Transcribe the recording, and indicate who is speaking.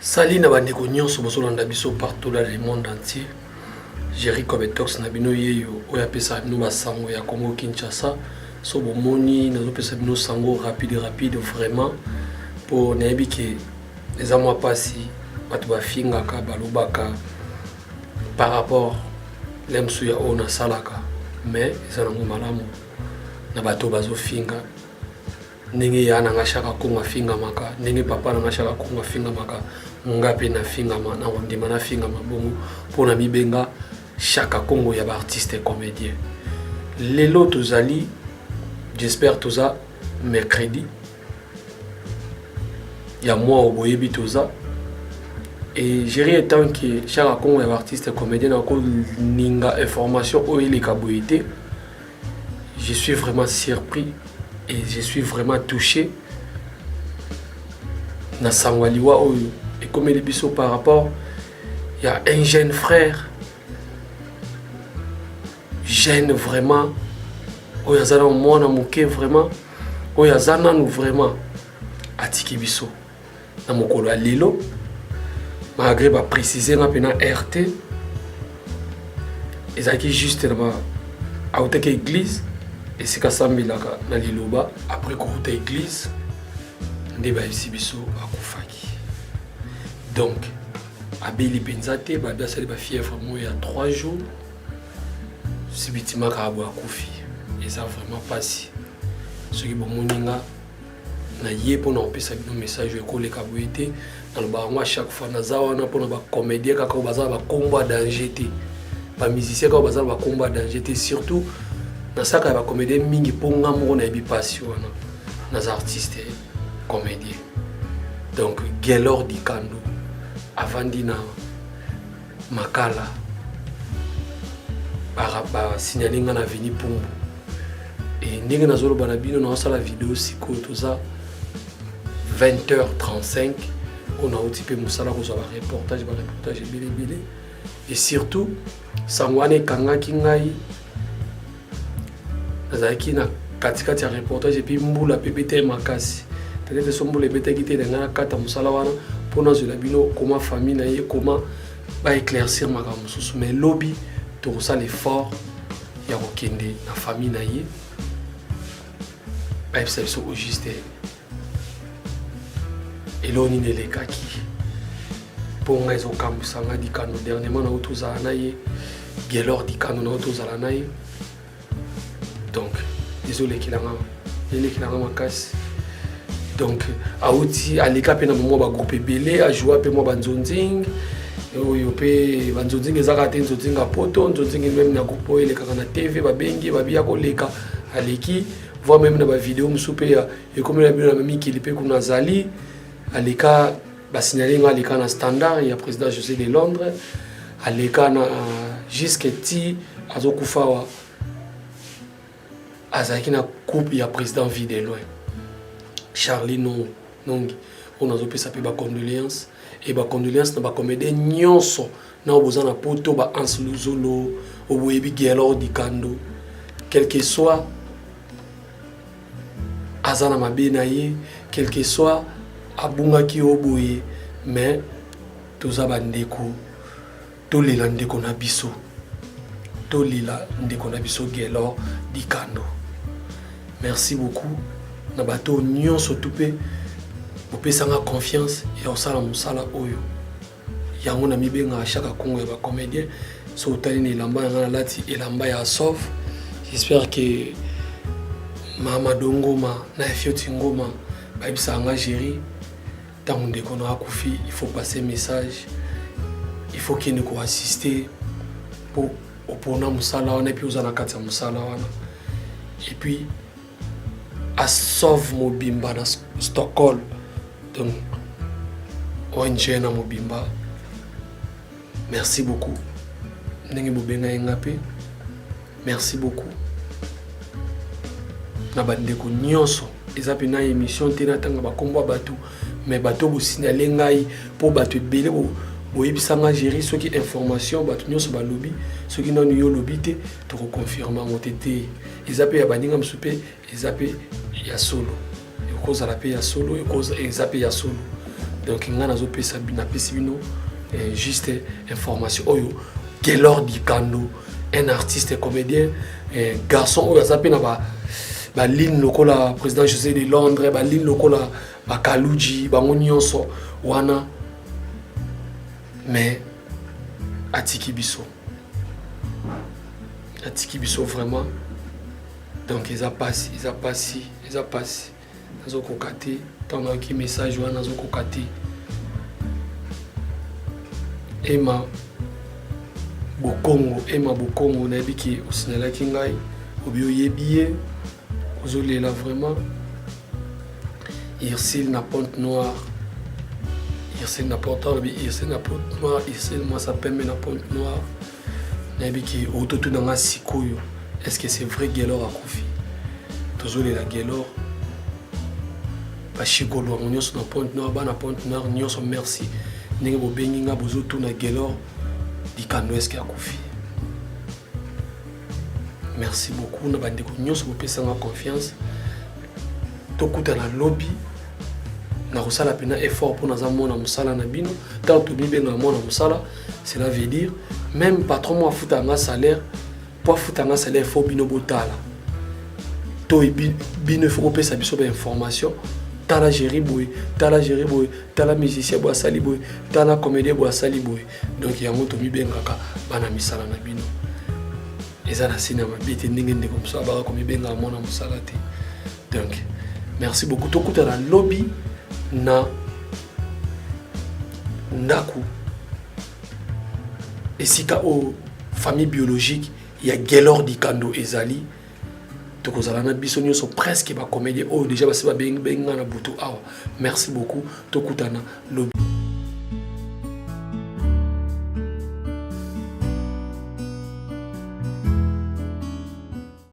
Speaker 1: Salut na bandeko nyonso bozolanda biso partout dans le monde entier. Jerry Kobetox na bino yeyo oyo apesaka bino basango ya Congo Kinshasa. So bomoni nazopesa bino sango rapide rapide vraiment mpo nayebi ke eza mwa mpasi bato bafingaka balobaka par rapport le mosusu ya oyo nasalaka, mais eza nango malamu na bato bazofinga ndenge ya na nga Shaka Kongo afingamaka, ndenge papa na nga Shaka Kongo afingamaka, nga mpe nafingama, na kondima nafingama bongo mpo na mibenga Shaka Kongo ya baartiste comédien. Lelo tozali, j'espère toza mercredi ya mwa oyo boyebi toza et Géri étant que Shaka Kongo ya baartiste comédien, nakoninga information oyo eleka boye te. Je suis vraiment surpris et je suis vraiment touché na sango ya liwa oyo ekomeli biso par rapport ya un jeune frère, jeune vraiment, oyo aza nanu mwana moke vraiment, oyo aza nanu vraiment, atiki biso na mokolo ya lelo. Malgré baprécise nga mpena rt ezalaki juste na ba autaki église esika asambelaka na liloba. Après kouta église nde bayebisi biso akufaki. Donc abeli mpenza te, babi asali bafièvre moko ya 3 jours, subitement kaka boye akufi. Eza vraiment mpasi. Soki bomoni nga na ye mpona kopesa bino message oyo ekoleka boye te, nalobaka yango à chaque fois. Naza wana mpona bacomédien kaka oyo baza na bakombo ya danger te, bamusicien kaka oyo baza na bakombo ya danger te. Surtout nasaka ya bacomédien mingi mpo nga moko nayebi mpasi wana, naza artiste comédien. Donc Gelor Dikando avandi na Makala, basignale nga na Veni Pumbu. E ndenge nazoloba na bino, naosala video sikoyo, toza 20h35 oyo nauti mpe mosala kozwa bareportage, bareportage ebele ebele. Et surtout sango wana ekangaki ngai, nazalaki na katikati ya reportage et puis mbula mpe ebetaki makasi. Peut-être so mbula ebetaki te, na ngai nakata mosala wana mpo nazwela bino koma famille na ye, koma baéclaircir makambo mosusu. Mais lobi tokosala effort ya kokende na famille na ye, bayebisa biso au juste eloko nini elekaki. Mpo ngai ezokambwisa nga. Dikando, dernièrement na tozala na ye, Gelor Dikando na tozala na ye. Donc ezolekelanga, elekelanga makasi. Donc auti aleka mpe na mwa bagroupe ebele, ajoua mpe mwa banzonzing oyo mpe banzonzing ezaka te, nzonzing ya poto, nzonzing même na groupe oyo elekaka na TV, babengi babiya koleka, aleki, voire même na bavideo mosusu mpe ekomi na bino na mikili mpe kuna azali. Aleka, basignale nga aleka na Standard ya président José de Londres, aleka na jusque ti azokufa awa azalaki na coupe ya président Vie de Loin Charlie Nongi, oyo nazopesa mpe bacondoléance e bacondoléance na bacomédien nyonso na oyo boza na poto, ba Hans Luzolo oyo boyebi Gelor Dikando. Quel que soit aza na mabe na ye, quel que soit abungaki yo boye, mais toza bandeko, tolela ndeko na biso, tolela ndeko na biso Gelor Dikando. Merci beaucoup na bato nyonso tu mpe bopesanga confiance ya kosala mosala oyo. Yango na mibengaka Shaka Kongo ya bacomédien. So otali na elamba na nga, nalati elamba ya Asov. J'espère que Mama Dongoma na Efioti Ngoma bayebisaka nga: "Géri, ntango ndeko na akufi, il faut passer message, il faut kende koassister mpo opona mosala wana et puis oza na kati ya mosala wana." Et puis Asov mobimba na Stockholm, donc ONG na mobimba, merci beaucoup ndenge bobengai nga mpe merci beaucoup na bandeko nyonso. Eza mpena émission te natanga bakombo ya bato, mais bato bosignale ngai mpo bato ebele boyebisanga: "Géri, soki information bato nyonso balobi, soki nanu yo olobi te, tokoconfirme yango te." Te, eza mpe ya baninga mosusu mpe eza mpe ya solo, ekozala mpe ya solo, eza mpe ya solo. Donc ngai nazopesa, napesi bino juste information oyo. Gelor Dikando, un artiste comédien, garçon oyo aza mpe na baligne lokola président José de Londres, baligne lokola bakaluji, bango nyonso wana, mais atiki biso, atiki biso vraiment. Donc eza pasi, eza pasi, eza pasi. Nazokoka te. Ntango nayoki message wana, nazokoka te. Ema Bokongo, Ema Bokongo, nayebi ke osignalaki ngai, obi oyebi ye, ozolela vraiment. Ursile na Pointe Noire, Ursile na Pointe, alobi Ursile na Pointe Noire, Ursile mwasa pembe na Pointe Noire, nayebi ke ototuna nga sikoyo: est ce que c'est vrai, Gelor akufi? Tozolela Gelor. Bashikolo yango nyonso na Pointe Noire, bana Pointe Noire nyonso, merci ndenge bobengi nga, bozotuna Gelor Dikando eske akufi. Merci beaucoup na bandeko nyonso bopesanga confiance. Tokutana lobi. Nakosala mpena effort mpo naza mwana mosala na bino. Ntango tomibengaka mwana mosala, cela veut dire même patron mo afutaka nga salaire. Mpo afuta nga salaire, faut bino botala to bino, il faut kopesa biso bainformation: tala géri boye, tala géri boye, tala musicien boye asali boye, tala comédien boye asali boye. Donc yango tomibengaka bana misala na bino. Eza na sina mabe te, ndenge ndeko mosusu abaka komibengaka mwana mosala te. Donc merci beaucoup. Tokutana lobi na ndako esika oyo famille biologique ya Gelor Dikando ezali. Tokozala na biso nyonso, presque bacomédien oyo déjà basi babengi nga na butu awa. Merci beaucoup, tokutana lobi.